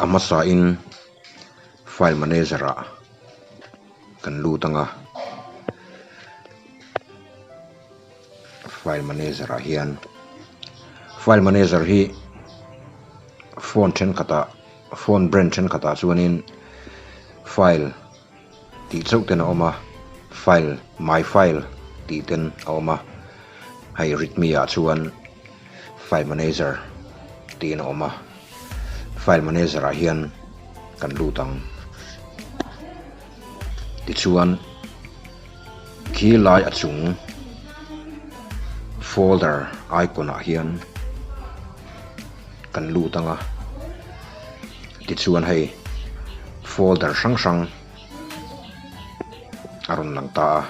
A hmasain file manager ah kan lut ang a, file manager ah hian file manager hi phone thenkhatah phone brand thenkhatah chuanin file tih chauh ten a awm a file my file tih ten a awm a hei redmi ah chuan file manager tiin a awm a file manager ah hian kan lut ang tichuan khi lai a chung folder icon ah hian kan lut ang a tichuan hei folder hrang hrang a rawn lang ta a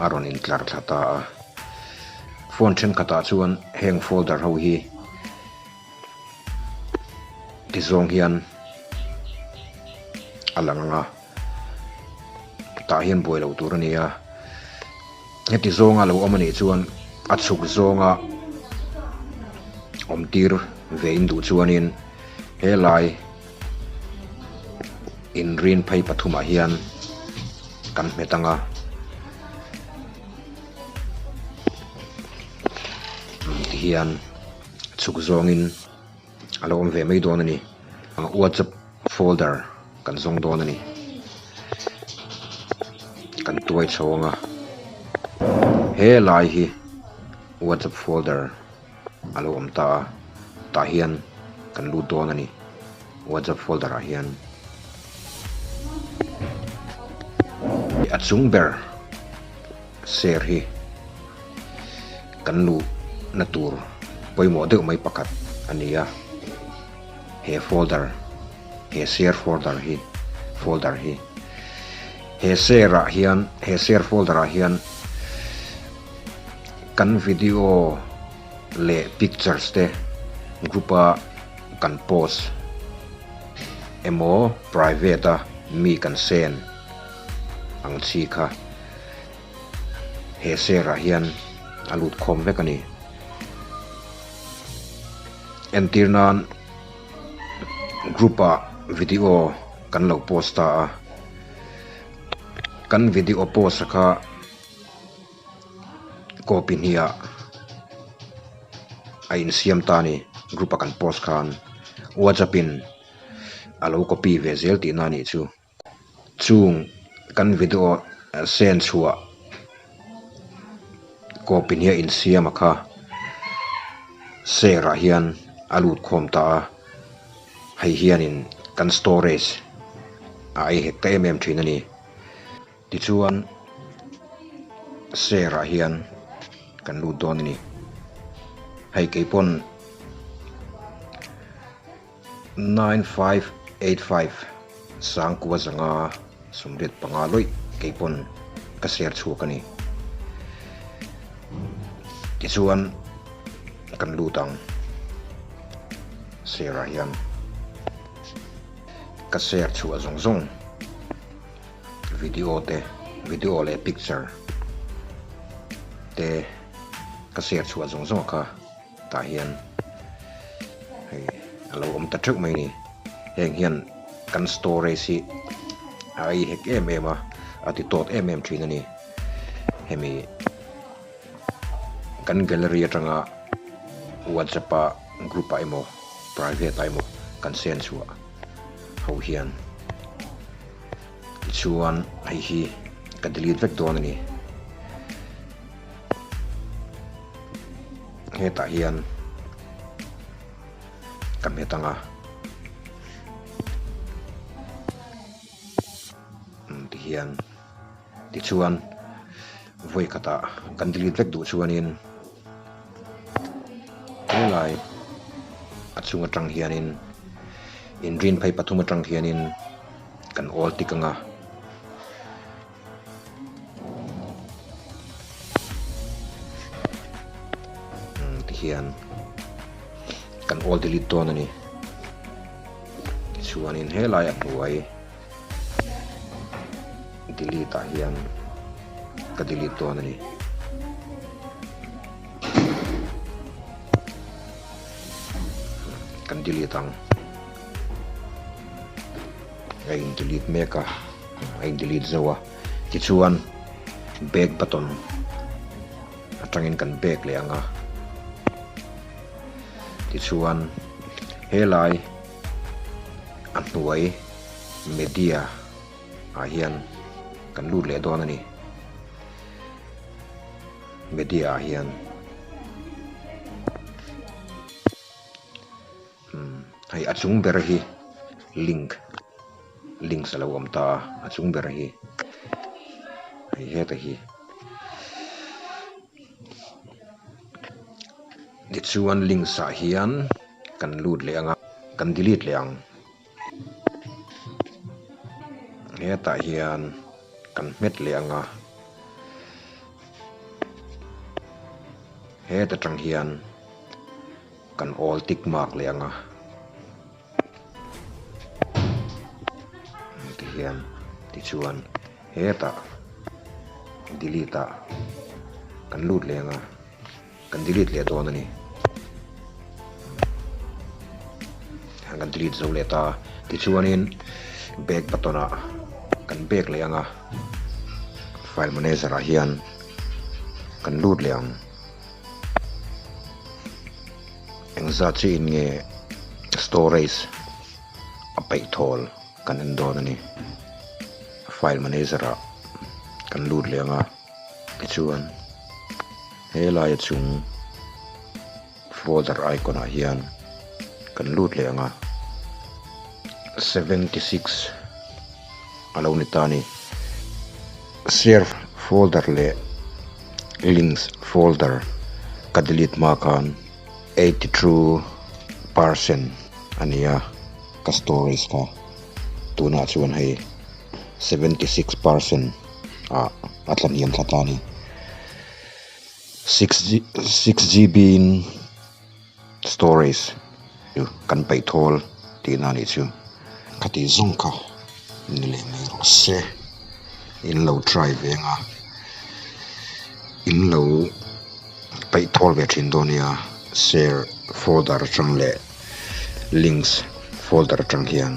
a rawn intlar thla ta a phone thenkhatah chuan heng folder ho hi ti zawng hian a lang ang a tah hian buai loh tur a ni a heti zawnga lo awm a nih chuan a chhuk zawnga awm tir ve in duh chuanin helai inrin phei pathumah hian kan hmet ang a. Tihian chhuk zawngin a lo awm ve mai dawn a ni whatsapp folder kan zawng dawn a ni kan tuai chho ang a helai hi whatsapp folder a lo awm ta a tah hian kan lut dawn a ni whatsapp folder ah hian a chung ber share hi kan luh na tur pawimawh deuh mai pakhat a ni a he folder he share folder hi folder hi he share ah hian he share folder ah hian kan video leh pictures te group a kan post emaw private a mi kan send ang chi kha he share ah hian a lut khawm vek a ni. Entir nan group ah video kan lo post ta a, kan video post a kha copy hniah a insiam ta a ni group a kan post khan whatsapp in a lo copy ve zel tihna a nih chu. Chung kan video send chhuah copy hniah insiam a kha share ah hian a lut khawm ta a hei hianin kan storage a ei hek ta em em thin a ni. Tichuan share ah hian kan lut dawn a ni. Hei keipawn 9585 Sangkua zanga 85 lawih keipawn ka share chhuak a ni. Tichuan kan lut ang share ah hian ka share chhuah zawng zawng video te video leh picture te ka share chhuah zawng zawng kha. Tah hian hei a lo awm ta theuh mai a ni. Heng hian kan storage hi a ei hek em em a, a ti tawt em em thin a ni. Hemi kan gallery atanga whatsapp a group ah emaw private ah emaw kan send chhuah ho hian tichuan hei hi ka delete vek dawn a ni. Hetah hian ka hmet ang a tihian tichuan vawi khatah kan delete vek duh chuanin helai a chung atang hianin inrin phei pathum atang hianin kan awl tik ang a. Tihian kan all delete dawn a ni. Tichuanin helai a hnuai delete ah hian ka delete dawn a ni. Kan delete ang. A in delete mek a, a in delete zo a, tichuan back button atangin kan back leh ang a, tichuan helai a hnuai media ah hian kan lut leh dawn a ni, media ah hian. Hei a chung ber hi link links a lo awm ta a a chung ber hi hei heta hi tichuan links ah hian kan lut leh ang a kan delete leh ang hetah hian kan hmet leh ang a heta tang hian. Kan awl tick mark leh ang a. Tihian tichuan hetah delete ah kan lut leh ang a, kan delete leh dawn a ni. Tihian kan delete zo leh ta a, tichuanin back button ah kan back leh ang a, file manager ah hian kan lut leh ang. Engzat chiah in nge storage a peih thawl kan en dawn a ni. File manager ah kan lut leh ang a, tichuan he laia chung folder icon ah hian kan lut leh ang a, 76 a lo ni ta a ni. Share folder leh links folder ka delete hma khan 82% a ni a, ka storage kha tunah chuan hei 76% ah a tla hniam thla ta a ni. 6 GB in Storage chu kan peih thawl tihna a nih chu. Khati zawng kha ni leh mai rawh se. In lo try ve ang a, in lo peih thawl ve thin dawn nia. Share folder atang leh links folder atang hian.